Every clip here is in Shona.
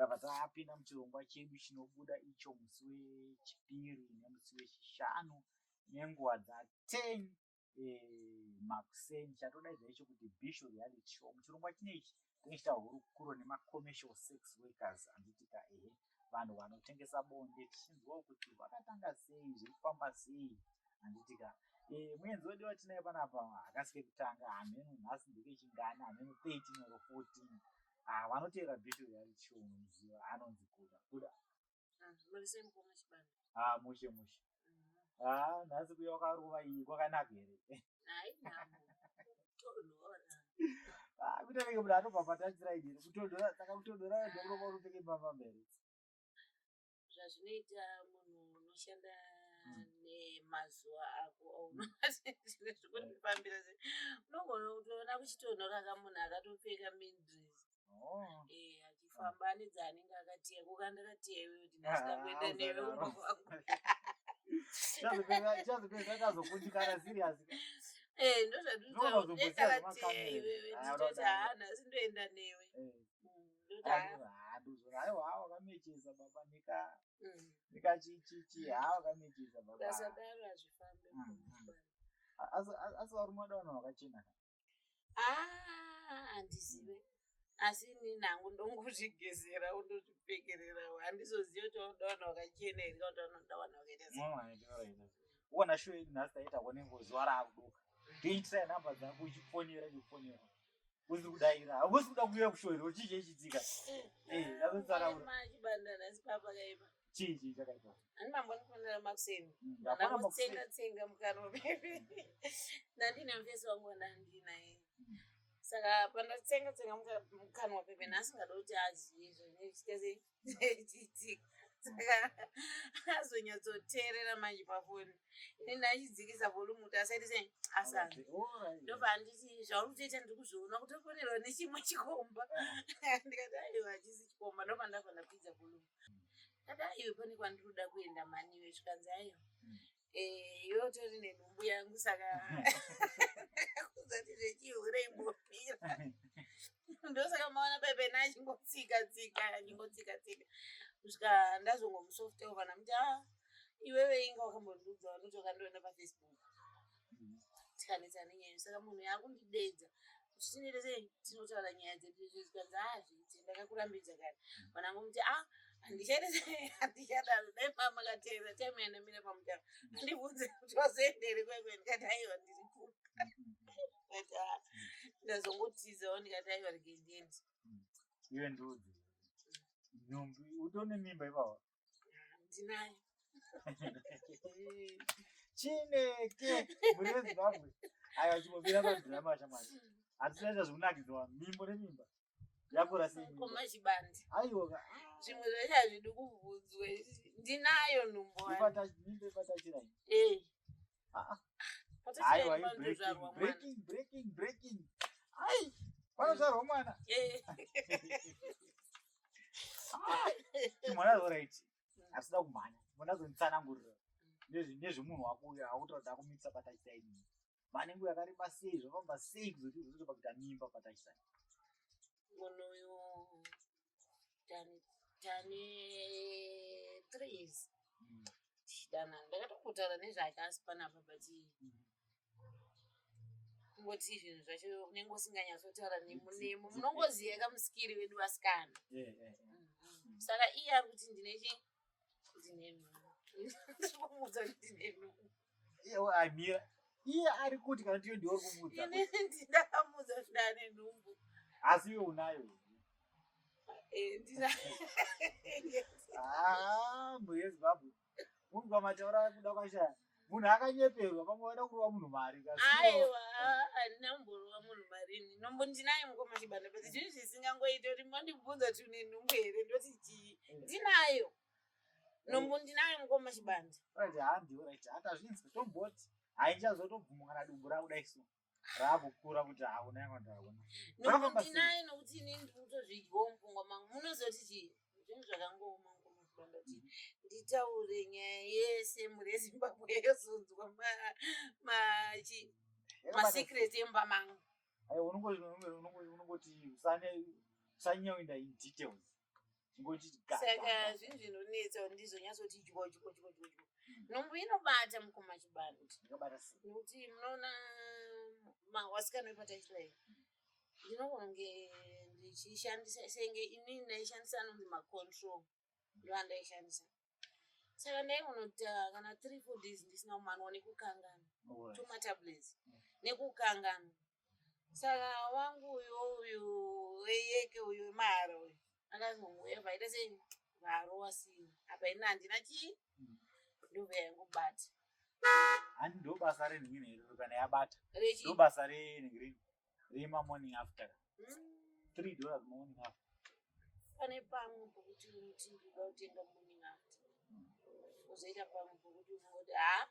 Tabva tapinda muchirongwa chedu chinobuda icho musi weChipiri nemusi weChishanu nenguva dza 10 makuseni, chatodaidza icho kuti Bishu Reality Show. Muchirongwa chinechi tinenge tichita hurukuro nemacommercial sex workers, handiti ka? Ehe, vanhu vanotengesa bonde, tichinzwawo kuti vakatanga sei, zviri kufamba sei, handiti ka? Muenzi wedu watinaye panapa hakasi kekutanga, hameno nhasi ndekechingani, hameno 13 or 14. Ah, vanoteera Bishu Reality Show unomuziva, anonzi Kuda. Kuda. Muri sei, mukoma Chibanda? Ah, mushe mushe. Ah, nhasi kuya wakarova iyi kwakanaka here? Hai, nhamo. Tonhora. Ah, kuita kunge munhu atobva patachira here kutondora, saka kutondora ndokurova urupfeke mbambamba here? Zvazvinoita munhu unoshanda nemazuva ako zvekundifambira sei, unogona kutoona kuchitonhora ka munhu akatopfeka mindress. Oh. Achifamba ane dzaanenge akatiya kuka ndakatiya iwewe kuti ndasida kuenda newe kumba kwangu. Chazopedza tazokundikana serious. Ndozvandinotaura, ndakatiya iwewe nditoti haa, nhasi ndoenda newe. Ndoti haa. Ndozvona, aiwa, wakamechesa baba neka nekachichichi, haa, wakamechesa baba. Ukasadaro hazvifambi. Asi varume vada vanhu vakachena ka? Ah, handizive, asi ini nangu ndongozvigezerawo, ndozvipfekererawo, handizozivi kuti vanoda vanhu vakachena here kana kuti vanoda vanhu vakaita sei. Uona show yedu nhasi taita konengo zuva raakudoka, toitira namba dzako uchifonera, uchifonera usiri kudaira, hausi kuda kuuya kushow here? Chii chaichitika? Ndazotsanangura. Chibanda, nhasi papakaipa. Chii chii chakaipa? Ani mambonifonera makuseni. Ndafona makuseni. Ndangotsenga tsenga mukanwa pepe, ndandine mufesi wangu wandandinaye, saka pandatsenga tsenga mukanwa pepe, nhasi ngada kuti azive zvinenge zvichiitika, saka azonyatsoteerera manje pafoni, ini ndachidzikisa volume kuti asaite sei, asanzwe. Ndobva anditi, "Zvauri kutoita ndiri kuzviona, kutofonerwa nechimwe chikomba." Ndikati, "Aiwa, hachisi chikomba." Ndobva ndabva ndakwidza volume, ndati, "Aiwe, pane kwandiri kuda kuenda maniwe." Zvikanzi, "Aiwa, iwe utori nenhumbu yangu, saka kuzati zvechihure imbomira." Ndosaka maona pepena achingotsika tsika, achingotsika tsika, kusvika ndazongomusofta kana muti, "A, iwewe inga wakambondiudza vanoti wakandiona paFacebook." Tikanetsa nenyaya, saka munhu yaakundidedza kuti tinoita sei, tinotaura nyaya dzedu. Zvikanzi, "Hazviiti, ndakakurambidza kare." Vanangu muti, "A, handichaita sei, handichadaro. Dai makateerera time yandamira pamutaro, andibvunze kuti wazoendere kwekwe." Ndikati, "Aiwa, ndiri kuka." Ndikati, "Ah." Ndazongotizawo, ndikati, "Aiwa, rege ndiende." Iwe ndudzi nhumbi, utone mimba ipapo? Ndinayo. Chineke muri veZimbabwe, aiwa, chimbomira padhirama shamwari, hatisiaita zvekunakidzwa mimbo nemimba yakura sei mimba? Koma Chibandi. Aiwa ka. Zvimwe zvacho hazvidi kubvunzwe, ndinayo nhumbu. Mimba ipatachirai? Eh. Aiwa, breaking, breaking, breaking, breaking! Ai, panozvarwa mwana? Chimwana, alright, asida kumhanya, chimwana azonditsanangurira nezvemunhu wako uyo akuti da kumitisa patachisai mimba, mane nguva yakareba sei, zvafamba sei kuzoti uzotopa kuita mimba patachisai? Munhu uyu tane 3 years tichidanana. Ndakatombotaura nezvake asi panapa, but kungoti zvinhu zvacho unenge usinganyatsotaura nemu nemu, munongoziva kamusikiri vedu vasikana. Saka iye ari kuti ndine chi ndine nhumbu, ndiri kumuudza kuti ndine nhumbu. Iye amira, iye ari kuti kana tiyo ndiwe uri kumuudza? Inini ndakamuudza kuti ndane nhumbu. Asi iwe unayo? Ndina. Ah, mhuri yeZimbabwe, munhu pamataura kuda kwashaya munhu akanyeperwa, pamwe vada kurova munhu mari. Aiwa, handina kumborova munhu marini, nhumbu ndinayo, mukoma Chibanda, but zvinhu zvisingangoiti kuti mondibvunza kuti une nhumbu here, ndoti chii? Ndinayo nhumbu, ndinayo, mukoma Chibanda. Right, handiwo, right, hatazvinzwa, tomboti haichazotobvuma kana dumbu rakudai so raakukura kuti hauna kana kuti hauna. Nhumbu Zvakafamba sei? ndinayo, nokuti inini ndiri kutozvidyawo mupfungwa mangu. Munozoti chii? Zvinhu zvakangooma, mukoma Chibanda, kuti nditaure nyaya yese mhuri yeZimbabwe yozonzwa machi masecret emumba mangu. Aiwa, unongoti usanyanya kuenda in details. Saka zvinhu zvinonetsa ndizonyatsoti dyo dyo dyo dyo dyo. Nhumbu inobata mukoma Chibanda. Nekuti munoona vasikana vepataichidai ndinogona kunge ndichishandisa senge inini ndaishandisa anonzi macontrol ndoandaishandisa. Saka ndaigona kuita kana 3-4 days ndisina kumanwa nekukanganwa. Tumatablets nekukanganwa. Saka wangu uyu uyu weyeke uyu wemahara uyu akazongouya vaita sei varowa sini apa ini handina chii ndobva yangobata. Handi ndo basa renhingini here kana yabata ndo basa renhingini rema morning after $3 morning after. Pane pamwe pokuti unoti ndoda kutenga morning after, uzoita pamwe pokuti unongoti ha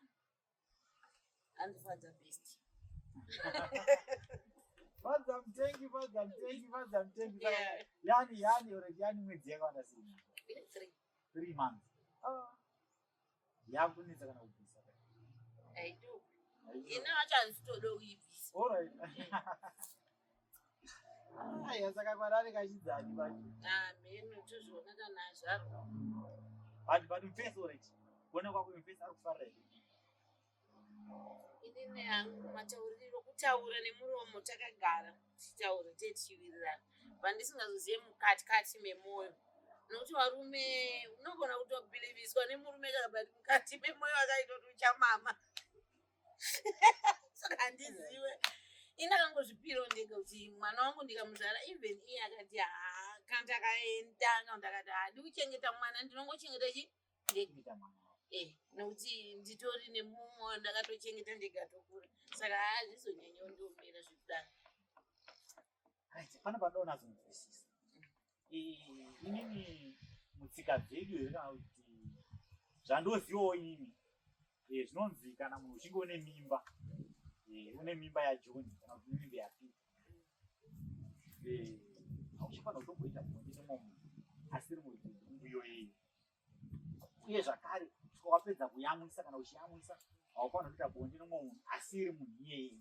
handifadza best. Fadza mutengi, fadza mutengi, fadza mutengi. Yani yani already yani mwedzi yakawanda sei? 3. 3 months. Yakunetsa kana kubvisa? Aido. Ine wacho handitoda kuibvisa. Alright. Aya, saka kwarari kachidzani pacho. Ah, mheno tozviona kana azvarwa. But mufesi already. Kuona kwako mufesi ari kufarira here? Inini hangu matauriro kutaura nemuromo takagara tichitaura tichiwirirana, vandisingazozive mukati kati memwoyo, nokuti varume unogona kutobhilivhiswa nemurume kana but mukati memwoyo akaita kuti uchamama. Saka handizive, ini akangozvipirawo ndega kuti mwana wangu ndikamuzvara, even iye akati haa, kana takaenda kana ndakati handi kuchengeta mwana, ndinongochengeta chi ndega nokuti nditori nemumwe ndakatochengeta ndega tokura, saka hazvizonyanyo ndiomera zvekudaro. Right, pane pandoona zonzwisisa inini mutsika dzedu here kana kuti zvandozivawo inini, zvinonzi kana munhu uchinge une mimba, une mimba yaJohn kana kuti une mimba yaPeter, hauchafanira kutomboita bonde nemumwe munhu asiri munhu iyoyeyo. Uye zvakare kusvika wapedza kuyamwisa kana uchiyamwisa, haufaniri kuita bonde nemumwe munhu asiri munhu iyeye.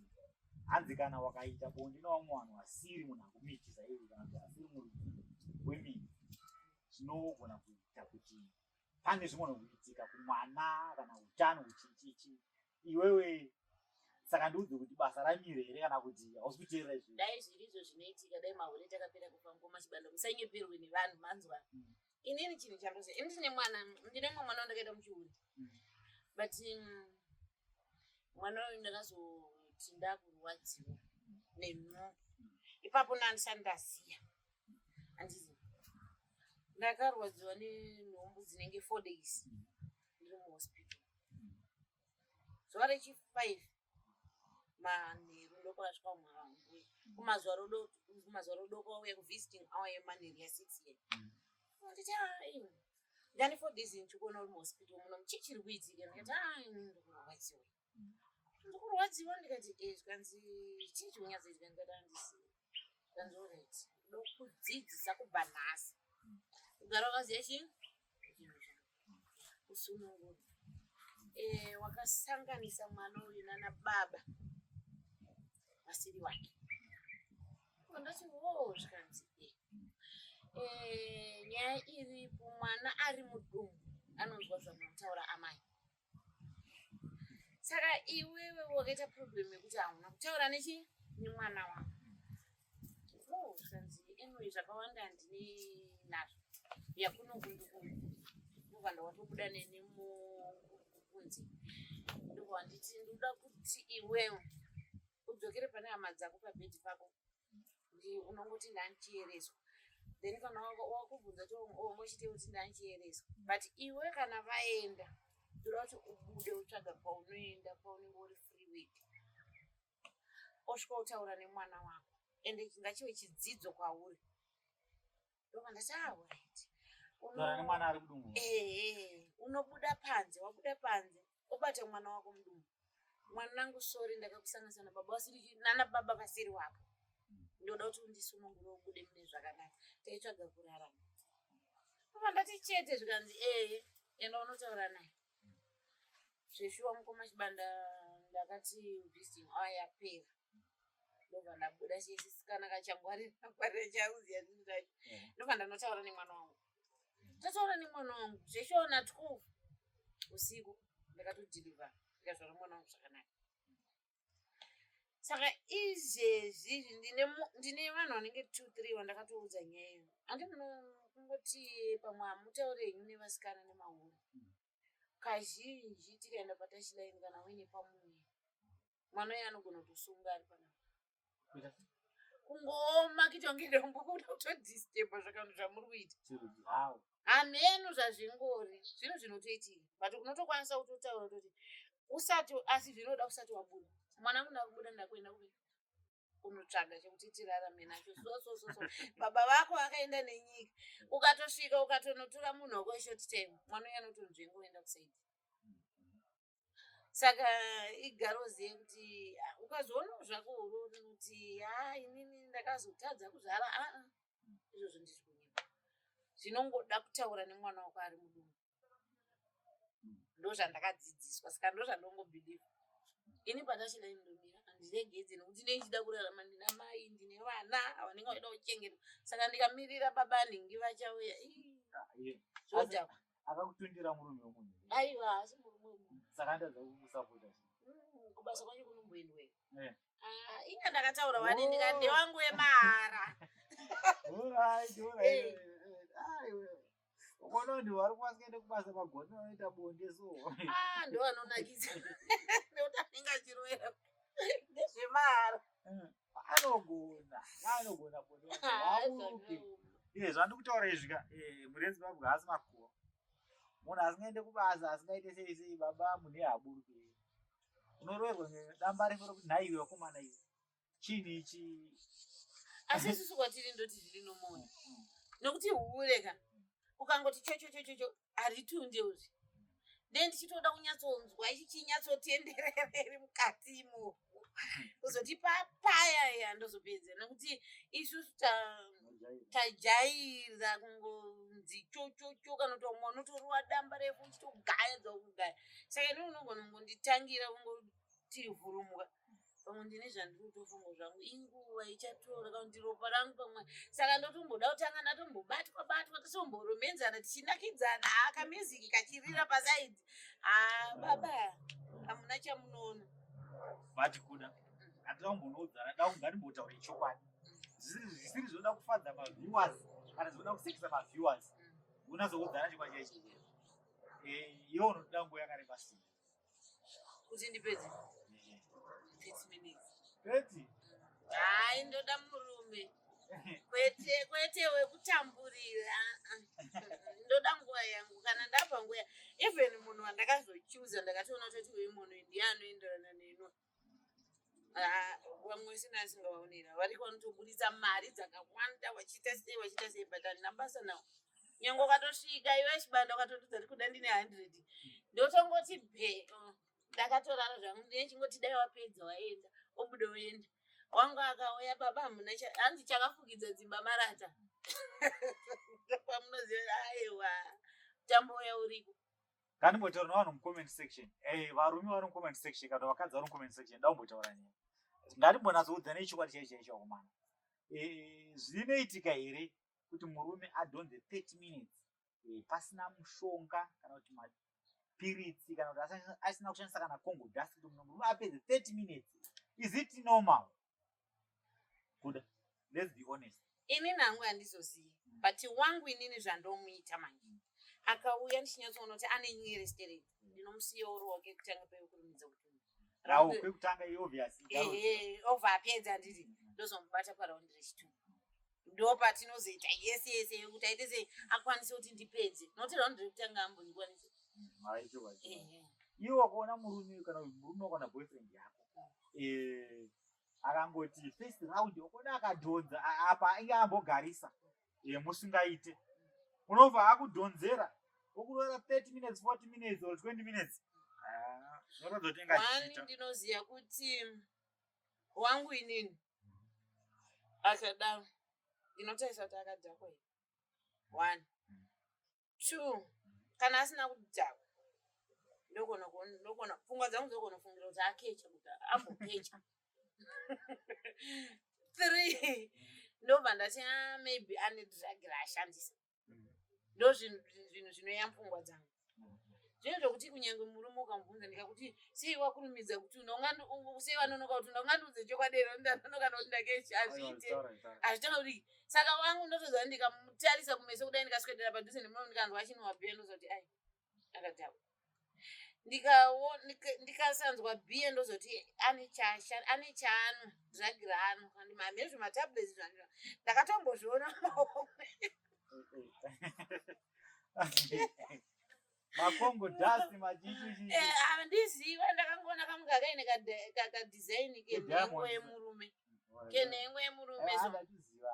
Hanzi kana wakaita bonde nevamwe vanhu vasiri munhu akumitisa iye kana kuti asiri murudzi wemimba, zvinogona kuita kuti pane zvimwe kuitika kumwana kana utano huchichichi iwewe. Saka ndiudze kuti basa ramire here kana kuti hausi kuteerera izvi? Dai zvirizvo zvinoitika, dai mahure takapera kufa. Ngoma Chibanda, musanyeperwe nevanhu, manzwa? Inini chinhu chandoziva, ini ndine mwana, ndine mumwe mwana wandakaita muchihure, but mwana uyu ndakazoti ndakurwadziwa nenhumbu ipapo nandisati ndaziya, handizi ndakarwadziwa nenhumbu dzinenge 4 days ndiri muhospital. Zuva rechi5 manheru ndopakasvika mumwe kumazuva rodoko auya kuvisiting hour yemanheru ya6 ye. Nditi ndani 4 days ndichikuona uri muhospital muno, chii chiri kuitika? Ndikati a ndikurwadziwa, ndikurwadziwa. Ndikati e zvikanzi chii chikunyatsoitika? Ndikati handisivi. Zvikanzi alright, ndokudzidzisa kubva nhasi kugara wakaziya chii chinhu chako kusunungura. Wakasanganisa mwana uyu nana baba vasiri wake. Ndati wo, zvikanzi nyaya iripo, mwana ari mudumbu anonzwa zvamunotaura amai, saka iwewe wakaita problem yekuti hauna kutaura nechi nemwana wako. Oh, zvikanzi anyway zvakawanda handine nazvo yakunokundukundu, ndobva ndawatobuda neni kunze, ndobva nditi ndoda kuti iwewe udzokere pane hama dzako pabhedhi pako, unongoti ndandichiereswa, then kana wakubvunza kuti wangochite kuti ndandichiereswa, but iwe kana vaenda ndoda kuti ubude utsvaga kwaunoenda kwaunenge uri free week, osvika utaura nemwana wako, ende ngachive chidzidzo kwauri. Ndobva ndati alright. Taura nemwana ari kudumbu. Ehe, unobuda panze, wabuda panze obata mwana wako mudumbu. Mwanangu, sorry, ndakakusanganisa nababa vasiri nana baba vasiri wako, ndoda kuti undisunungure ubude mune zvakanaka, taitsvaga kurarama. Baba ndati chete. Zvikanzi ehe, enda unotaura naye. Zveshuwa mukoma Chibanda, ndakati visiting hour yapera, ndobva ndabuda chesisikana kachangwarira ngwarira chakuziya zvinhu zvacho, ndobva ndanotaura nemwana wangu. Tataura nemwana wangu zveshoona 12 usiku, ndakatodhilivha, ndikazvara mwana wangu zvakanaka. Saka izvezvi ndine vanhu vanenge two three vandakatoudza nyaya iyo. Handi kungoti pamwe hamutaure henyu nevasikana nemahure. Kazhinji tikaenda patouchline, kana uine pamuye, mwana uyo anogona kutosunga ari panapa, kungooma kuita kunge dombo, kuda kutodisturba zvakanhu zvamuri kuita. How? Hameno zvazvingori, zvinhu zvinotoitika, but unotokwanisa kutotaura kutoti usati, asi zvinoda usati wabuda. Mwana wangu, ndakubuda, ndakuenda kupi kunotsvaga chekuti tirarame nacho. So so so so baba vako vakaenda nenyika, ukatosvika ukatonotora munhu wako short time, mwana uyo anotonzvenga oenda kuside. Saka igaroziye kuti, ah, ukazoonawo zvako uro rinoti, ha, inini ndakazotadza kuzvara. Aa, izvozvo ndizvi kunyepa. Zvinongoda kutaura nemwana wako ari mudumbu. Ndo zvandakadzidziswa, saka ndo zvandongobhilivha ini. Patachidai ndomira, handiregedze, nekuti ndinenge kurarama, ndina mai, ndine vana vanenge vachida kuchengetwa. Saka ndikamirira baba nhingi vachauya, ii, zvodhakwa. Akakutundira murume wemunhu? Aiwa, asi murume wemunhu. Saka ndadza kumusapota? Kubasa kwacho kunomboendwa. Ah, inga ndakataura wani, ndikati ndewangu wemahara. Alright, alright. Ukaona vanhu vari kuvasingaende kubasa magoni vanoita bonde so. Ah, ndo vanonakidza, nekuti anenge achirovera ndezvemahara. Anogona, anogona bonde. Ah, Vaburuke. zvakaoma. Iye zvandiri kutaura izvi ka, mhuri yeZimbabwe, haasi makuhwa. Munhu asingaende kubasa, asingaite sei sei, baba, munhu ihaburuke. Unoroverwa nedamba refu rokuti, "Nhaiwe vakomana, iwe chiini ichi?" Asi isusu kwatiri ndoti zviri nomwoyo, nekuti hure ka, ukangoti chochochochocho, haritunde uzvi. Nde ndichitoda kunyatsonzwa ichi chinyatsotenderere mukati imo, kuzoti papaya ya ndozopedza, nekuti isusu tajaira kungonzi chochocho, kana kuti vamwe vanotorova damba refu uchitogaya dzakugaya. Saka inini unogona kungonditangira kungoti vhurumuka, pamwe ndine zvandiri kutofunga zvangu, inguva ichatora, kana kuti ropa rangu pamwe. Saka ndotomboda kutanga ndatombobatwa batwa, totomboromedzana, tichinakidzana, ha, kamuziki kachirira paside. Ha, baba, hamuna chamunoona. But kuda hatina kumbonoudzana, da ngatimbotaure chokwadi, zvisiri zvinoda kufadza maviewers kana zvinoda kusekesa maviewers. Unazokudzana chokwadi chaicho chaicho, iwe unotoda nguva yakareba sei? Kuti ndipedze, 30 minutes. 30? Hai, ndoda murume, kwete kwete wekutamburira. Ndoda nguva yangu. Kana ndapa nguva, even munhu wandakazochuza, ndakatoona kutoti uyu munhu ndiye anoenderana neno. Ah, vamwe sina asingavaonera variko vanotoburitsa mari dzakawanda, vachiita sei, vachiita sei, but handina basa nawo. Nyange ukatosvika iwe chibanda, ukatotudza kuti kuda ndine 100, ndotongoti bhe, ndakatorara zvangu. Ndine chingoti dai wapedza waenda, obuda oenda. Wangu akauya, baba, hamuna hanzi chakafukidza dzimba marata. Ndopamunoziva, aiwa, mutambo uya uriko. Ngandimbotaura nevanhu mucomment section. Varume vari mucomment section kana vakadzi vari mucomment section, dakumbotaura nyaya. Ngatimbonatsoudza chokwadi chaicho chaicho, vakomana. Zvinoitika here kuti murume adhonze 30 minutes pasina mushonga kana kuti mapiritsi, kana kuti asina kushandisa kana Congo dust, kuti murume apedze 30 minutes? Is it normal? Kuda, let's be honest. Ini nangu handizozivi, but wangu inini zvandomuita manje, akauya ndichinyatsoona kuti ane nyere stereki, ndinomusiya uri wake kutanga pekurumidza kutunda. Rawo kwekutanga iobvious. Ehe, obva apedza, handiti ndozomubata paraundi rechitu, ndo patinozoita yese yese yekuti aite sei akwanise kuti ndipedze, nokuti raundi rekutanga ambondikwanise. Ehe. Iwe wakaona murume, kana murume wakaona boyfriend yako, akangoti first round wakaona akadhonza, apa inge ambogarisa, musingaite, unobva akudhonzera okurovera 30 minutes, 40 minutes or 20 minutes. Ah, zvinoratidza kuti inge One, achiita. Ndinoziva kuti wangu inini akadaro, ndinotarisa kuti akadhakwa here, one. Two, kana asina kudhakwa, ndogona pfungwa dzangu dzogona kufungira kuti akecha, kuti ambokecha. Three, ndobva ndati, ah, maybe ane drug raashandisa. Ndo zvinhu zvinoya mupfungwa dzangu. Zvinhu zvokuti kunyange murume ukamubvunza ndikakuti sei wakurumidza kutunda, sei wanonoka kutunda, ungandiudze chokwadi here ndanonoka nokuti ndakechi hazviite, hazvitauriki. Saka wangu ndotoziva ndikamutarisa kumeso kudai ndikaswedera padhuze nemurume ndikanzwa achinwa bhiya ndoziva kuti ai akadhakwa. Ndikasanzwa bhiya ndozoti ane chasha, ane chaano drug raano hameno zvimatablets zvandino ndakatombozviona maoko. Makongo dust machichichi. Eh, handiziva ndakangoona kamunhu kakaine kadesign kenhengo yemurume. Kenhengo yemurume so. Handatiziva.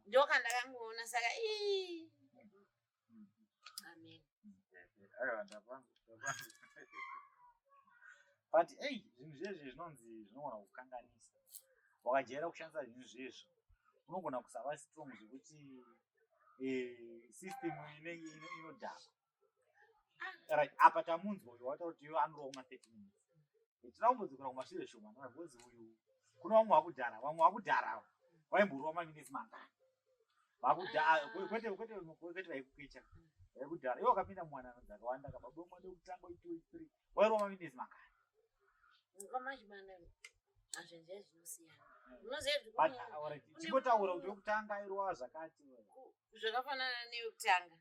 Ndokandakangoona saka ii. Amen. Aiwa ndapangu. But hey, zvinhu zvezvi zvinonzi zvinogona kukanganisa. Wakajaira kushandisa zvinhu zvezvi unogona kusava strong zvekuti system inenge inodhakwa. Right, apa tamunzwa uyu wataura kuti iwe anorova kuma 30 minutes. Tinoda kumbodzokera kumashure shoma because uyu kuna vamwe vakudhara, vamwe vakudhara vaimborova maminitsi mangani. Vakudhara kwete kwete kwete vaikukicha. Vaikudhara iwe wakapinda muwanano dzakawanda kababa mwana wekutanga 2 3 wairova maminitsi mangani. Mukoma Chibanda hazvinhu zvinosiyana. Unoziva zvikuti chingotaura kuti wekutanga airova zvakati. Zvakafanana newekutanga.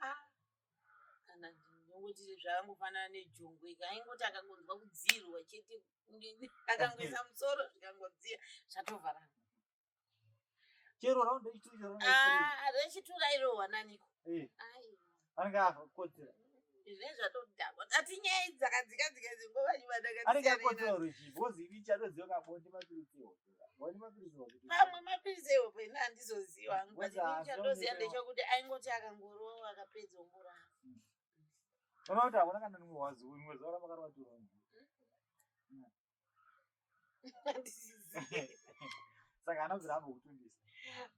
Ah, kana ndinongoti zvakangofanana nejongwe aingoti akangonzwa kudzirwa chete akangoisa musoro zvikangodziya zvatovharana. Chero round yechituru chero round yechituru. Ah, rechituru airohwa naniko? Eh. Aiwa. Anenge akotsera. Zvinenge zvatodhakwa. Ati nyaya idzi dzakadzika dzika idzi nguva chibanda Anenge akotsera ruchi because ini chatoziva kabonde mapiritsi ehope. Bonde mapiritsi ehope. Pamwe mapiritsi ehope ini handizoziva hangu but Whether ini chandoziva hazvionekwe. ndechekuti aingoti akangorowa akapedza ongorara. Unoona kuti hakuna kana rimwe wazi rimwe zuva ramakarova turonzi. Handizivi. Saka haana kubvira ambokutundisa.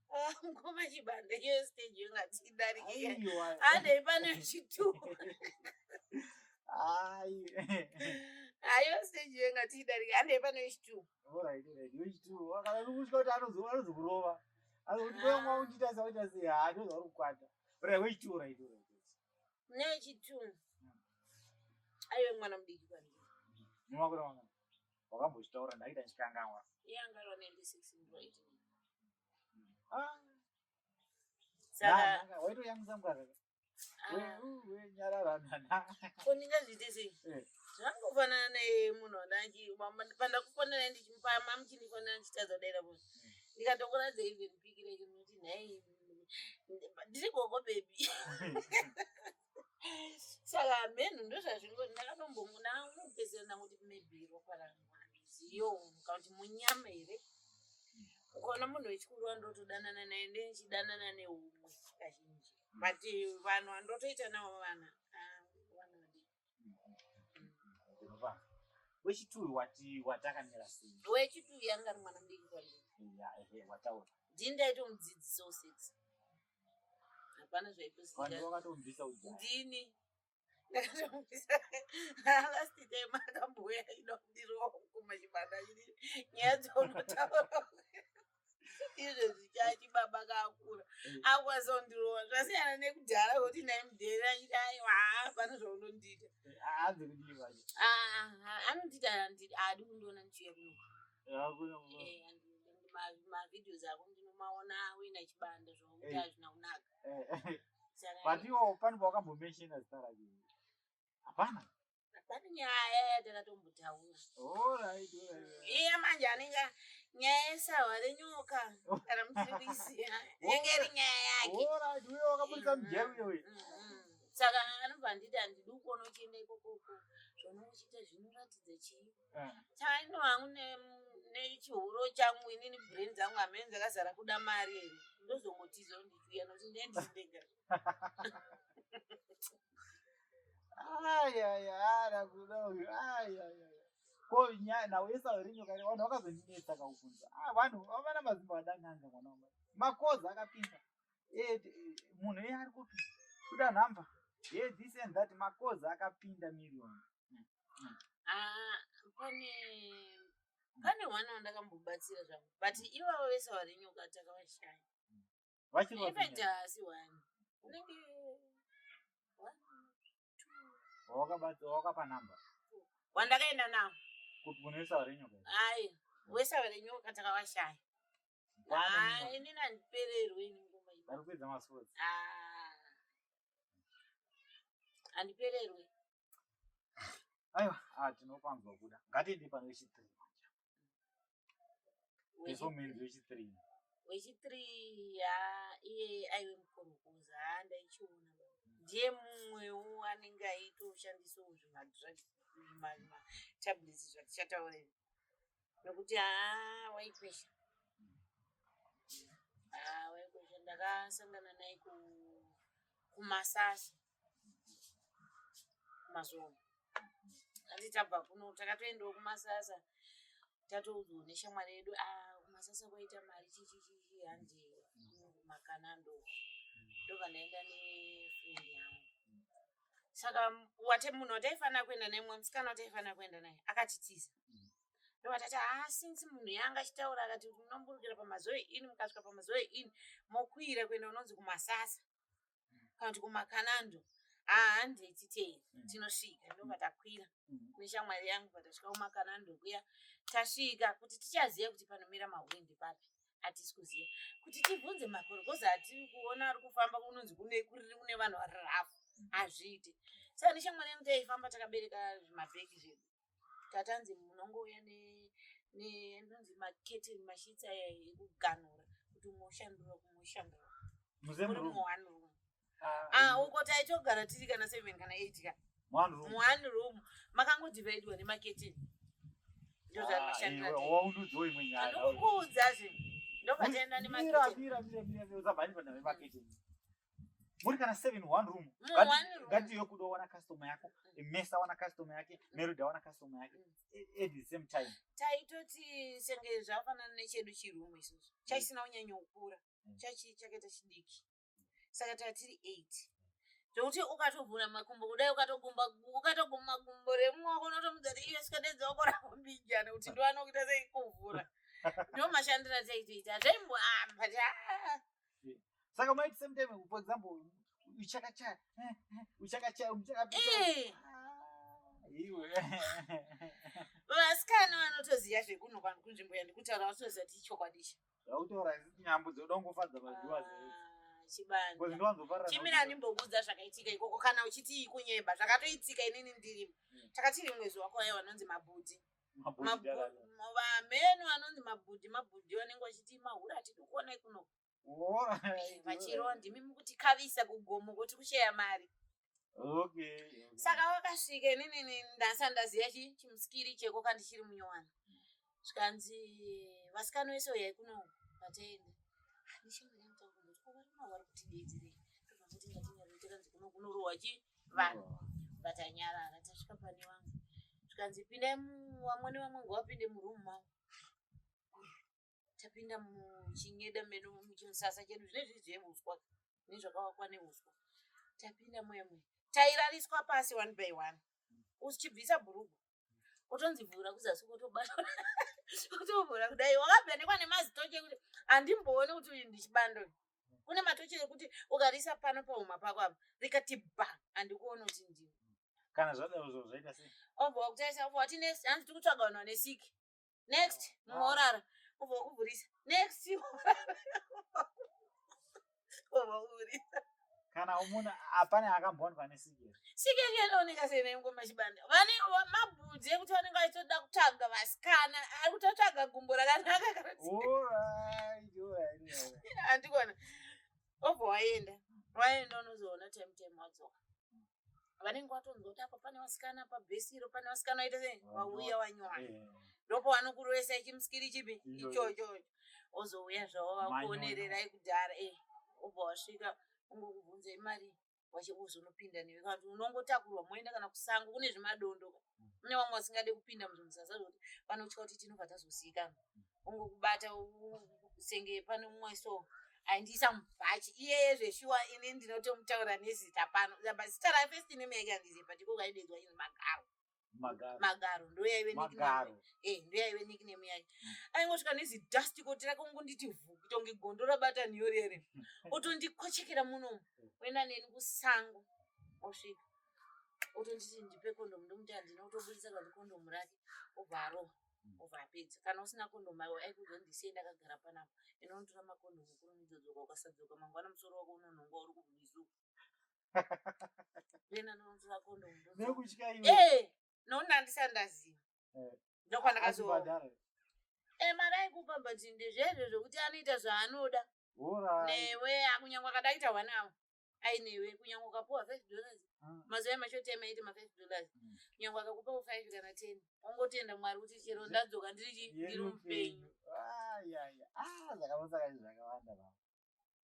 Ah, mukoma Chibanda iyo stage yo ngatidarike. Aiwa. Handei pane chituwo. Ai. Ayo stage yo ngatidarike. Handei pane chituwo. Alright, alright. Wechituwo. Kana uri kuti anozokurova. Anokuti wewe mwa uchiita sei uchiita sei haa ndozvauri kukwata. Alright, wechituwo right, alright. Nechituwo. Aiwe mwana mudiki kwandiri. Nemakore mangani? Wakambochitaura ndaita ndichikanganwa. Iye anga ari 96 ndiro 89. Ah. Saka Nanga waitoyamwisa mukaka. Ah, We nyarara nana. ko ndingazviite sei? Eh. Zvangofanana nemunhu wandanchi pandakufonera ndichimupa mamuchindifonera ndichitadza kudaira munhu. Ndikatokuratidza even piki racho ndinoti nhai ndiri gogo baby. Saka mhenhu ndozvazvingori ndakatombomupedzisira ndangoti maybe ropa rangu handiziyo kana kuti munyama here. Ukaona munhu wechikuru wandotodanana naye ndendichidanana neumwe kazhinji. But vanhu vandotoita navo vana ah, vana vadiki. Ndinova. Wechituyu wati watakamira sei? Wechituyu yanga ari mwana mudiki kwandiri. Ya ehe wataura. Ndini ndaitomudzidzisawo sex. Hapana Vanhu zvaipositika. vakatomubvisa ujaya. Ndini ndakatomubvisa last time akambouya ida kundirova mukoma Chibanda achiti nyaya dzaunotaura izvezvi chachibaba kakura akukwanisa kundirova zvasiyana nekudhara kwekuti ndaimudherera achiti aiwa hapana zvaunondiita. Haanzi kudii manje? Ah, anonditi haadi kundiona ndichiuya kuno. Hakuna. Eh, mavideos ako ndinomaona uina Chibanda zvokuti Eh. hazvina kunaka. Eh. Saka But iwo pane pawakambomenshina zita rake. Hapana. Pane nyaya yatakatombotaura. Alright, alright. Iye manje anenge nyaya yesahwa renyoka kana muchiri kuiziva inenge iri nyaya yake. Alright, uye wakabudisa mujeri uye. Saka anobva anditi handidi kuona uchienda ikokoko zvona uchiita zvinoratidza chii. Eh. Saka ino hangu nechihuro changu inini brain dzangu hamene dzakazara kuda mari here ndozongotiza ndichiuya nokuti ndee ndiri ndega. Ai ai ai kuda uyu. Ai ai ai. Ko nyaya nhau yesahwa renyoka iri vanhu vakazondinetsa kaubvunza. Ah vanhu vavana mazimba vadanganga mwana wamai. Makozi akapinda. Eh munhu iye ari kupi? Kuda nhamba. Yeah, this and that makozi akapinda million. Ah, pane one wandakambobatsira zvangu but ivavo vese vari nyoka takavashaya. Vachiri In fact vapenyu. haasi one. Unenge one, two, Wawakapa namba wandakaenda nawo. Kuti munoisa renyoka? Ai, wesava renyoka takavashaya. Ah, inini handipererwe ini ngoma iyi. Vari kuedza masports. Ah, handipererwe. Aiwa, ah, tinopanzwa kuda. Ngatiende pane wechi3 manje. Performance wechi3. Wechi3 ya iye aive mukorokoza, ha, ndaichiona ndiye mumwewo anenge aitoshandisawo zvimadrugs, zvimatablets zvatichataura izvi, nokuti haa, waikwesha, haa, waikwesha. Ndakasangana naye kuMasasa, kuMazombo. Handi tabva kuno takatoendawo kuMasasa, tatoudzwa neshamwari yedu, a kuMasasa kwaita mari, chichichichi, handi kumakanando. Ndobva ndaenda nefriend yangu. Saka wate munhu wataifanira kuenda naye, mumwe musikana wataifanira kuenda naye akatitiza. Ndobva tati, ha, since munhu yanga achitaura akati munomburukira paMazoe Inn, mukasvika paMazoe Inn mokwira kuenda unonzi kuMasasa kana kuti kuMakanando, handei titei, tinosvika. Ndobva takwira neshamwari yangu. Patasvika kuMakanando kuya, tasvika kuti tichaziva kuti panomira mahwindi papi, hatisi kuziva. Kuti tibvunze makorokoza atiri kuona ari kufamba kunonzi kune kuriri kune vanhu vari rafu, hazviiti. Saka neshamwari yangu taifamba takabereka zvimabhegi zvedu. Tatanzi munongouya nenonzi maketeni, masheets aya ekuganhura, kuti umwe ushandura, kumwe ushandura. Musame Muri room? Muone room. Ah, Ah, uko taitogara tiri kana 7 kana 8 ka. One room. Muone room makangodhivhaidwa nemaketeni, ndozvamashandira. Waunudzawo imwe nyaya. Ndikukuudza zve, ndobva taenda Mira, nemaketeni. mira, mira, mira, mira, usabva panhau yemaketeni. Muri kana 7 one room? Mu one room. Ngatiyo kuda wana customer yako, Mesa wana customer yake, Melody wana customer yake at the same time. Taitoti senge zvafanana nechedu chirumu isusu, chaisina kunyanya kukura, chachi chakaita chidiki. Saka tatiri 8, zvokuti ukatovhura makumbo kudai, ukatogumba, ukatoguma gumbo remumwe wako, unotomudza kuti iwe sikadedza wako rakumbijana kuti ndiwane kuita sei kuvhura. Ndo mashandiro ataitoita zvaimbo, ah, but ah. Saka maiti same time, for example, uchakachaya, uchakachaya, uchakapisa. Iwe. Vasikana vanotoziva zvekuno kwangu, kunzvimbo yandikutaura, vanotoziva kuti ichokwadi ichi. Zvakutaura isi nyambo dzoda kungofadza maviewers. Ah, Chibanda. Because ndowanzofarira. Chimira ndimbokuudza zvakaitika ikoko. Kana uchiti kunyemba, zvakatoitika inini ndirimo. Takati rimwe zuva kwauya vanonzi mabhudhi. Vameno vanonzi mabhudhi, mabhudhi vanenge vachiti mahura hatidi kuona kuno, vachirova ndimi mukutikavisa kugomo kuti kusheya mari. Saka vakasvika, inini ndasa ndaziya chimusikiri cheko kandichiri munyowani. Zvikanzi vasikana vese uyai kuno. Vataenda neshamwari yangu, takumboti ko vari vari kutidedzerei? Tobva kuti ngatinyarare, takanzi kuno kunorohwa chi vanhu vatanyarara. Tasvika pane vamwe, zvikanzi pindai, vamwe nevamwe ngavapinde murumu mavo. Tapinda muchinyeda medu, muchimusasa chedu, zvinezvi zveuswa nezvakavakwa neuswa. Tapinda muya muya, tairariswa pasi one by one, uchibvisa bhurugwa, utonzi vhura kuzasi, wotobata, utovhura kudai, wakavhenekwa nemazitochi ekuti handimbooni kuti uyu ndichibando. Kune matochi ekuti ukarisa pano pahuma pako apa, rikati ba, handikuoni kuti ndini. Kana zvadaro zvo zvaita sei? Obva wakutarisa, obva wati next. Hanzi tiri kutsvaga vanhu vane siki. Next. Mumwe orara, obva wakuvhurisa. Next, orara, obva wakuvhurisa. Kana munhu hapana akambowanikwa nesiki here? Siki yacho inooneka sei naingoma Chibanda? Vane mabhudhi ekuti vanenge vachitoda kutsvaga vasikana, ari kutotsvaga gumbo rakanaka kana kuti Alright. Handikuona. Obva waenda, waenda, unozoona time time wadzoka, vanenge vatonzwa kuti apa pane vasikana, pabhesiro pane vasikana, waita sei, wauya wanywana. Ndopo vanokurovesa chimusikiri chipi? Ichocho. Ichocho. Ozouya zvavo Manyonyo. vakuonererai kudhara, obva wasvika, ungokubvunzai mari, uzonopinda newe, kana kuti unongotakurwa moenda kana kusango kune zvimadondo. Kune vamwe vasingade kupinda muzvimusasa zvokuti vanotya kuti tinobva tazozivikanwa. Ungokubata senge pane mumwe so aindiisa mubhachi iyeye. Zveshuwa, ini ndinotomutaura nezita pano, zita rafirst name yake handizivi, but iko kaidedzwa inzi Magaro. Magaro. Magaro ndoyaive nickname. Magaro. Eh, ndoyaive nickname yake. Aingosvika nezidust coat rake ongonditi vhu kuita kunge gondo rabata nhiyo rere. Otondikochekera munomu. Oenda neni kusango. Osvika. Otonditi ndipe kondomu ndomuti handina otobudisa kati kondomu rake obva arova. Obva apedza. Kana usina kondomu aiwa aikuudza ndisiye ndakagara panapa. Enda unotora makondomu kurumidza dzoka ukasadzoka mangwana musoro wako unonhongwa uri kubwizi uko. Ndoenda ndinotora kondomu ndodzoka. Nekutya iwe. Eh, nokuti ndandisati ndaziva. Eh. Ndokwandakazo. Achibhadhara. Eh, mari aikupa but ndezvezvo zvekuti anoita zvaanoda. Alright. Newe kunyangwe akadaita one hour ainewe kunyangwe ukapuwa $5 mazuva emashoti emaiti ma$5 kunyangwe akakupawo 5 kana 10 ongotenda Mwari kuti chero ndadzoka ndiri chi ndiri mupenyu. Ah, yeah, yeah. Ah, zvakamusaka zvakawanda baba.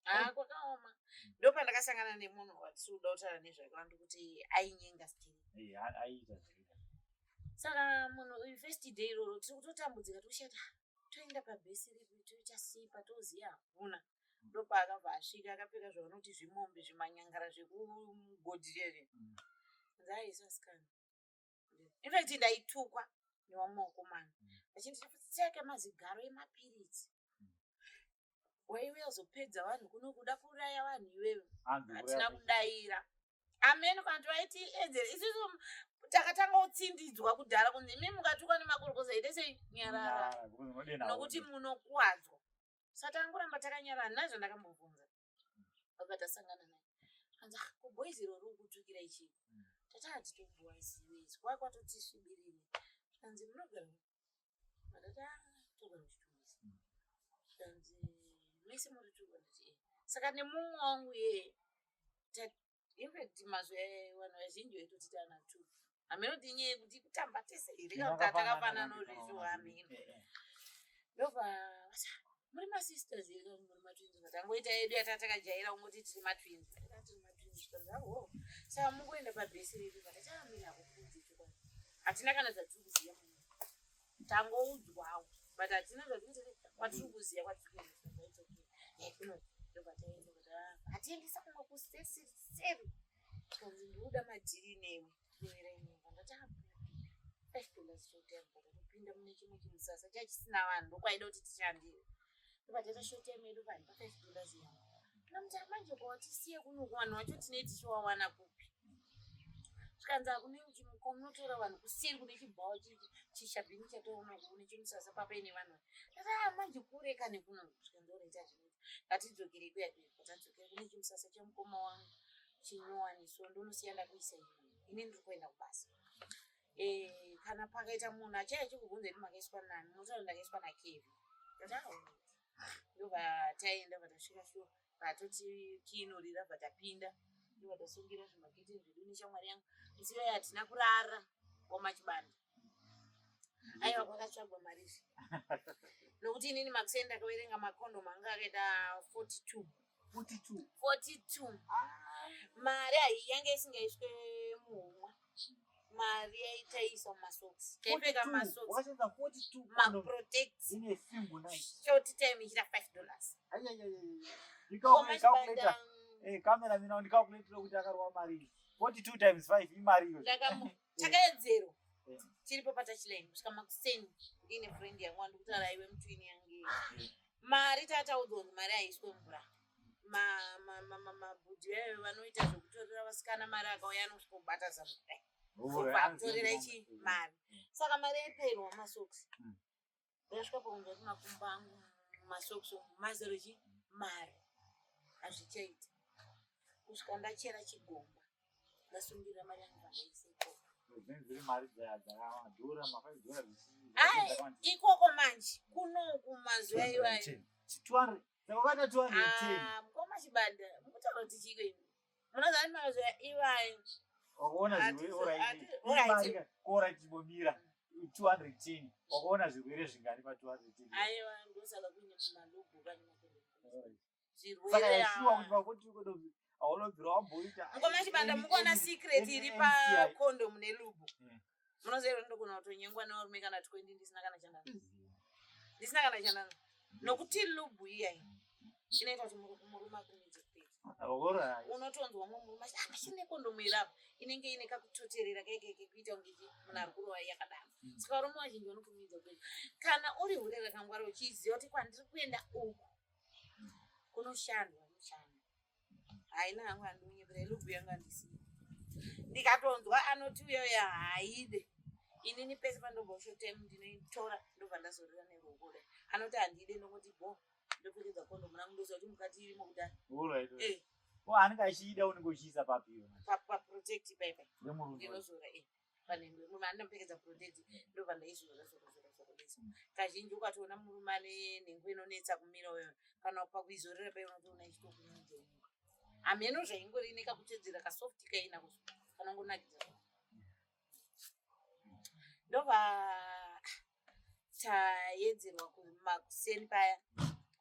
Ah, kwakaoma. Ndopandakasangana nemunhu watiri kuda kutaura nezvake wandu kuti ainyenga still. Eh, aiita zvekuita. Saka munhu uyu first day iroro tiri kutotambudzika toshata toenda pabhesi ripi toita sei patoziva hakuna. Ndopaakabva asvika akapfeka zvavanoti zvimombe zvimanyangara zvekugodhi zvezve. Nzaaisa sikana. In fact ndaitukwa nevamwe vakomana vachinditi tseke mazigaro emapiritsi. Waiuya uzopedza vanhu kuno kuda kuuraya vanhu iwewe. Hanzi Hatina kuuraya kudaira. Ameni kana kuti vaiti edzere isusu takatanga kutsindidzwa kudhara kunzi imi mukatukwa nemakorokoza ite sei nyarara Nyarara, because unodenha nokuti woga. munokuwadzwa. Saka tangoramba takanyarara nazvo ndakambobvunza. Baba tasangana naye. Kanzi ah ko boys iro riri kutukira ichi. Tati hatitobuwaziwe izvi kwaa kwatoti svibirire. Kanzi munogara kupi? Ndakati ah togara kuChitungwiza. Kanzi mese muri two ndati eh. Saka nemumwe wangu iyeye in fact mazuva vanhu vazhinji vaitoti tana two. Hameno kuti inyaya yekuti kutamba tese here kana kuti takafanana zvezvo hameno. Eh, eh. Ndobva vati "Ah, muri masisters here kana kuti muri matwins ndikati angoita yedu yatakajaira kungoti tiri matwins. Ndakati tiri matwins zvikanzi aho. Saka mungoenda pabhesi redu ndakati ah mina kukunzi chokwadi. Hatina kana zvatiri kuziva muno. Tangoudzwawo but hatina zvatiri kuziva kwatiri kuziva kwatiri kuenda zvikanzi it's okay. Eh, kuno ndobva taenda kuti ah hatiendesa kumwe kuseseri. Zvikanzi ndikuda madhiri newe. Teverai nyika ndati ah $5 short time but topinda mune chimwe chimusasa chachisina vanhu ndokwaida kuti tishandire. Ndobva taita short time yedu vanhu pa $5 iya. Ndamuti manje ko tisiye kuno vanhu vacho tinei tichiwawana kupi? Zvikanzi hakune kwamunotora vanhu kuseri kune chibhawa chishabhini chatoona kune chimusasa papaine vanhu. Ndati ah manje kure kane kuno zvikanzi alright hazvinoita. Ngatidzokere kuya kuya tadzokera kune chimusasa chemukoma wangu chinyowani so ndonosiya ndakuisa imomo. Ini ndiri kuenda kubasa. Eh, kana pakaita munhu achaya achikubvunza kuti makaiswa nani unotaura ndakaiswa naKevi. Ndati ah alright. Ndobva taenda bva tasvika shuwa vatoti kiinorira bva tapinda ndobva tasungira zvimaketeni zvedu neshamwari yangu. Musi iyoyo hatina kurara kwamachibanda. Aiwa kwakatsvagwa mari izvi. Nokuti inini makuseni ndakaverenga makondomu anga akaita 42. 42. 42. Mari hai yange isingaiswe muhomwe. Mari yaitaiswa mumasocks. Taipfeka 42. masocks. Wakashandisa 42 condoms Maprotect. in a single night. Short time ichita $5. Ai, ai, ai, ai. Komachibanda Ndikacalculate. Eh, camera mina ndicalculate kuti akarwa mari. 42 times 5 imari iyo. Takaedzerwa. Eh. Tiripo patachline kusvika makuseni ndine friend yangu wandikutaura iwe mutwini yangu iyi. Mari tataudzwa kunzi mari haiswe mvura. Mabhudhi ayo vanoita zvekutorera vasikana mari akauya anosvika kubata zamu kudai. Obva akutorera ichi mari. Saka mari yaipayirwa mumasocks. Ndakasvika pakunzwa kuti makumbo angu mumasocks umu mazere chi mari. Hazvichaita. Kusvika ndachera chigomba. Ndasungirira mari yangu pandaisa ikoko. Dzinenge dziri mari dzakadhura ma $5 Ai, ikoko manje kunoku mazuva iwayo. 200. Saka wakaita 210. Ah, mukoma Chibanda, mukutaura kuti chiko imi. Munoziva kuti mazuva iwayo Wakaona zvirwere alright. Alright. Imari alright chibomira 210. Wakaona zvirwere zvingani pa 210? Aiwa ndosaka kuine malogo kane makondomu. Alright. Saka Zvirwere yashuwa kuti pa 42 condoms haunobvira wamboita. Mukoma Chibanda mukuona secret iri NCI. pakondomu nelube. Munoziva here ndogona kutonyengwa nevarume kana 20 ndisina kana chandana. Ndisina kana chandana. Nokuti lube iya iyi inoita kuti murume akurumidze kupedza. Alright. Unotonzwa mumwe murume achiti ah chine kondomu iri apa. Inenge ine kakutoterera keke kekuita kunge chi munhu ari kurova yakadaro. Saka varume vazhinji vanokurumidza kuenda. Kana uri hure rakangwara uchiziva kuti kwandiri kuenda uku kunoshandwa mushando. Haina hangu andiunyepera ilubu yangu andisiyi. Ndikatonzwa anoti uyoyo haide. Inini pese pandobva short time ndinoitora ndobva ndazorera neruoko kudai. Anoti handide ndongoti bho ndopfekedza kondomu rangu ndoziva kuti mukati irimo kudai. Alright. Eh. Ko anenge achiida unenge uchiisa papi yona? Pa pa protect paipa. Yemurume. Ndinozora eh. Panhengo yemurume andinopfekedza protect ndobva ndaizora zora zora zora besa. Kazhinji ukatoona murume ane nhengo inonetsa kumira uyo kana pakuizorera paya unotoona ichitokunyudza inyuka. Hameno zvaingori ine kakutedzera kasoft kainako kanongonakidza. Ndobva tayedzerwa kumakuseni paya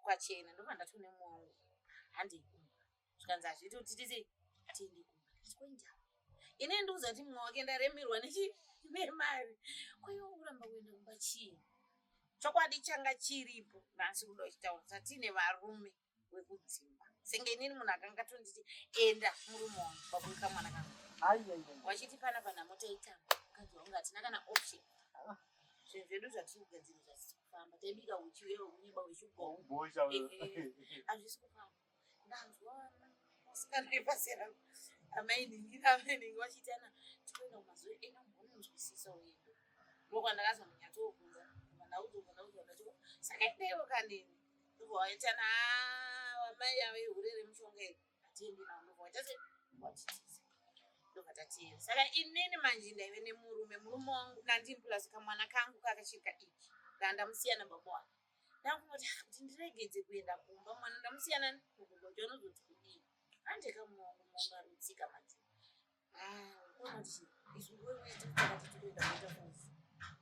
kwachena ndobva ndatone mumwe wangu handei kumba zvikanzi hazviiti kuti titi tiende kumba ndikati kuenda ini ndikuziva kuti mumwe wake ndaremerwa nechi nemari kwaiwa kuramba kuenda kumba chii chokwadi changa chiripo nhasi kuda uchitaura tatine varume wekudzimba senge inini munhu akanga tonditi enda murume wangu pakuika mwana kangu wachiti pana panhamo taitamba mukadzi wangu hatina kana option Ah. Zvinhu zvedu zvatiri kugadzira zvasisi kufamba. Taibika uchi uye wekunyeba wechigomo, hazvisi kufamba. Ndanzwa vasikana vepazera amainingi naamainingi vachiitana tikuenda kumazuva enda mbononzwisisa uende. Ndokwandakazonyatsobvunza ndaudzwa ndaudzwa ndati saka endaiwo kanini. Ndobva waitana amai ava ihure remushonga iri hatiendi navo. Ndobva waita sei watitiza. Ndobva tatienda. Saka inini manje ndaive nemurume, murume wangu nandini plus kamwana kangu kakachiri kadiki ndandamusiya nababa wake. Ndakungoti ah, kuti ndiregedze kuenda kumba mwana ndamusiya nani kubaba kuti anozoti kudii. Ande kamwana wangu mungu arutsika manje. Ah, unoti isu wewe takati tikuenda kuita fufu.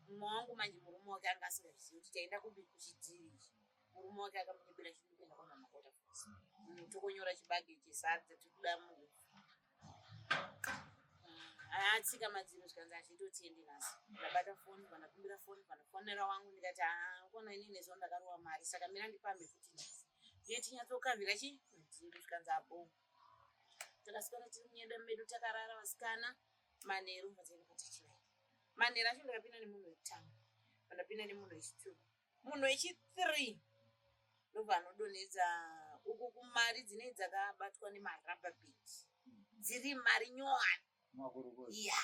Mumwe wangu manje murume wake anga asingazvizivi kuti taenda kupi kuchidhiri ichi. Murume wake akamunyepera chiri kuenda kwamama Waterfalls. Tokonyora chibage chesadza tikuda muhupfu. Atsika madziro zvikanzi achitotiende nhasi. Ndabata foni, pandakumbira foni, pandafonera wangu ndikati haa kona inini nezuva ndakarova mari saka mira ndipamhe futi nhasi. Ndiye tinyatsokavhira chi madziro zvikanzi abo. Takaswera tiri munyeda medu takarara vasikana manheru vataenda kwatachivai. Manheru acho ndakapinda nemunhu wekutanga. Pandapinda nemunhu wechitwo. Munhu wechi-three ndobva anodonhedza uku kumari dzinenge dzakabatwa nemarubber band dziri mari nyowani. Ya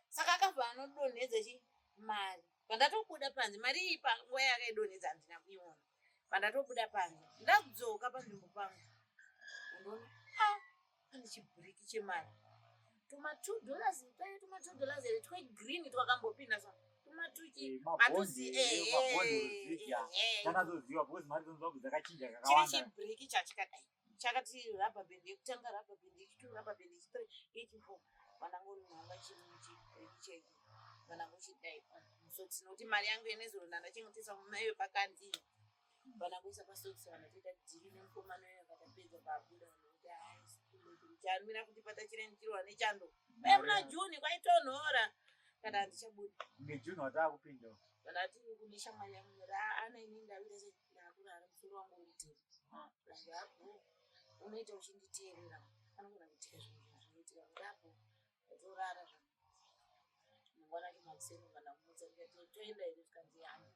saka akabva anodonhedza chi mari pandatobuda panze mari iyi panguva yakaidonhedza handina kuiona. Pandatobuda panze ndadzoka panzvimbo pangu ndoona ah pane chibhuriki chemari tuma $2 twaye tuma $2 here twegreen twakambopinda so tuma tuchi Eh, mabhondi, matuzi eh, mabhondi unoziva. Takatoziva because mari dzangu dzakachinja chiri kakawanda. chibhuriki chachikadai chakati rubber band yekutanga rubber band yechitu rubber band yechi3 yechi4 vanangonhonga chibhuriki chechi vanangochidai musokisi nokuti mari yangu yenezuro ndandachengetesa maive pakandini vanangoisa pasokisi vanatoita dhiri nemukomana uyo akatapedza paabuda vanhu kuti chamira kuti patachirenichirwa nechando uye muna June kwaitonhora kana handichabuda. NeJune watakupinda. Ndati kune shamwari yangu ndati ana ini ndakuita sei ndakurara musoro wangu uri kutema. Ndabho unoita uchinditeerera panogona kuitika zvinhu zvinoitika ndapo ndatorara zvangu. Mangwana acho makuseni kana kumutsa ndikati toenda here zvikanzi handi.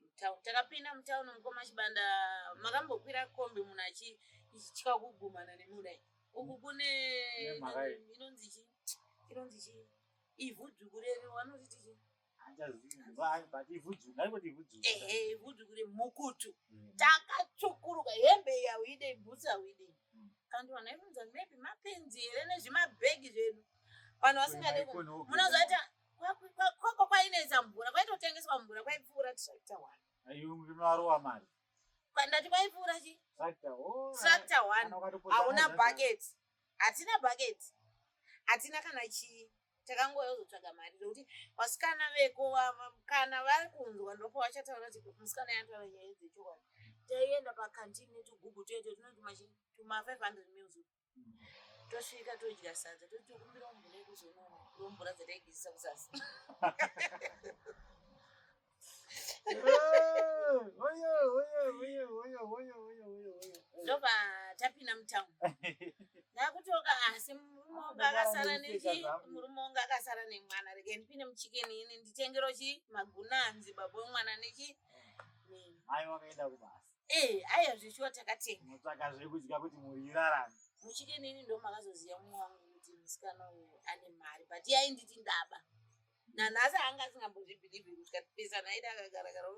Mutown takapinda mutown mukoma Chibanda makambokwira kombi munhu achitya kugumana nemi kudai. Uku kune Nemhaka yei? inonzi chii? Inonzi chii? Ivhu dzvuku reri vanoti chii? Handichazivi, but ivhu dzvuku, ngarikuti ivhu dzvuku. Ehe, ivhu dzvuku remukutu. Takatsvukuruka hembe iyi hauide, bhutsu hauide. Kandi vanhu vaifunza kuti maybe mapenzi here nezvimabhegi zvedu. Vanhu vasingade ku munozoita kwako kwainetsa mvura, kwaitotengeswa mvura, kwaipfuura tractor one. Iwe munoarowa mari. Ndati kwaipfuura chi? Tractor, oh. Tractor one. Kana ukatopotsa Hauna mari bucket. Hatina bucket. Hatina kana chii. Takangouya kuzotsvaga mari zvekuti vasikana veko kana vari kunzwa ndipo vachataura kuti musikana yataura nyaya dzechokwadi. Taienda pakantini netugubhu tuye tunoti tuma 500 mils. Tosvika todya sadza toti tokumbira mvura yekuzonwa mvura dzataigezesa kusasa. Oyo, oyo, oyo, oyo, oyo, oyo, oyo. Ndobva tapinda mutown. Ndakutoka asi Murume wangu akasara nechi, murume wangu akasara nemwana. Rege ndipinde muChicken Inn nditengero chi magunanzi baba wemwana nechi. Mai wakaenda kubasa. Eh, aiwa, zvishuwa takatenga. Mutsvaka zvekudya kuti mhuri irarame. MuChicken Inn ndo makazoziva mumwe wangu kuti musikana uyu ane mari, but iye ainditi ndaba. Nanhasi anga asingambozvibhilivhi kusvika pesa naida akagarakara.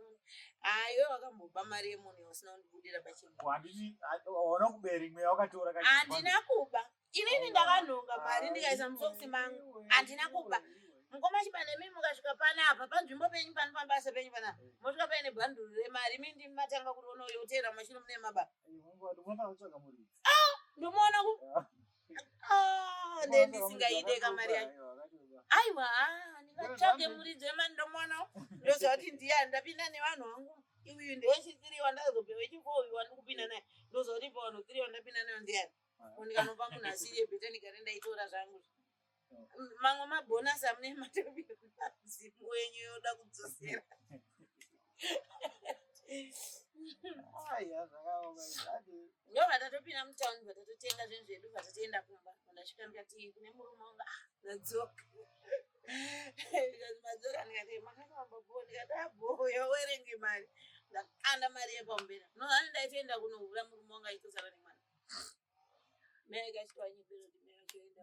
Aiwe, wakamboba mari yemunhu yausina kundibudira pachena. Handiti waona kuberi mweya wakatora? Handina kuba inini, ndakanhonga mari ndikaisa musokisi mangu, handina kuba. Mukoma Chibane, mimi mukasvika panapa panzvimbo penyu pano, pabasa penyu panapa, mosvika paine bhanduru remari, imi ndimi matanga kuriona uyo uteera mashure mune maba. Unofanira kutsvaga muridzi. Ndomuona ku. Ah, ndendisingaide kamari yacho. Aiwa, ndingatsvage muridzi wemari, ndomuona, ndoziva kuti ndiyani. Ndapinda nevanhu vangu, uyu ndewechi3 wandazope, wechi4 uyu wandikupinda naye, ndoziva kuti pavanhu 3 wandapinda nayo ndiyani. Ndikanopa munhu asiriye, better ndigare ndaitora zvangu. Mamwe mabhonasi amune matopinda, mudzimu wenyu yoda kudzosera. Aiwa, zvakaoma izvi. Ndo vatatopinda mutaundi, vatatotenga zvinhu zvedu, vatatoenda kumba. Ndasvika ndikati kune murume wangu, "Ah, ndadzoka." Ndikati, "Madzoka?" Ndikati, "Makafamba bho?" Ndikati, "Abho, yawerenge mari." Ndakanda mari yepambera nozani, ndaitoenda kunohura, murume wangu aitosara nemwana. Mai akachitowanyepera kuti mai vachoenda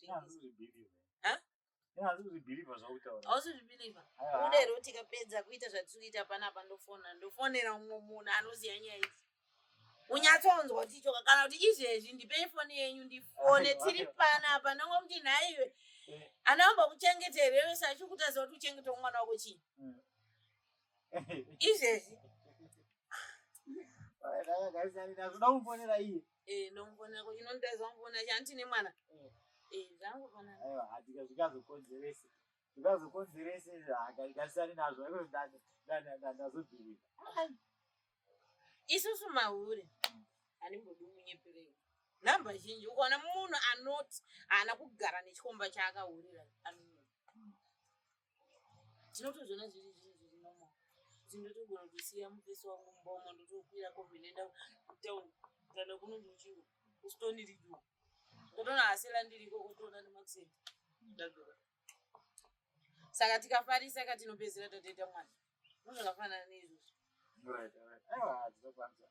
Inazozvibhilivha. Ha? Inazozvibhilivha zvakutaura. Hausizvibhilivha? Aiwa. Udero tikapedza kuita zvatiri kuita panapa, ndofona, ndofonera mumwe munhu anoziva nyaya idzi, unyatsonzwa kuti ichoka kana kuti izvezvi ndipei foni yenyu ndifone tiri panapa, ndongomuti, "Nhaiwe, anaomba kuchengetera iwe sachikutaziva kuti uchengete mwana wako chii?" Izvezvi. Ndazoda kumufonera iye. Eh, ndomufonera kuti inondidaidza kumufonera chandine mwana. Eh, zvangofanana. Aiwa, hatika zvikazokonzerese, zvikazokonzerese, ngatisane nazvo. Ndazobhilivha. Isusu mahure handimbodi munyeperei, nhamba zhinji ukaona munhu anoti haana kugara nechikomba chaakahurira, anonyora. Tinotozviona zviri zvinhu zviri normal kuti ndotogona kutosiya mufesi wangu mumba umo, ndotokwira kombi, ndoenda kutauni kana kunonzi uchiwo kuStony Ridge uko, ndotoona hasela ndiriko, kotoona nemakuseni ndadzoka. Saka tikafarisa ka, tinopedzisira tatoita mwana, nozvakafanana neizvozvo. Aiwa, tinokwanisa.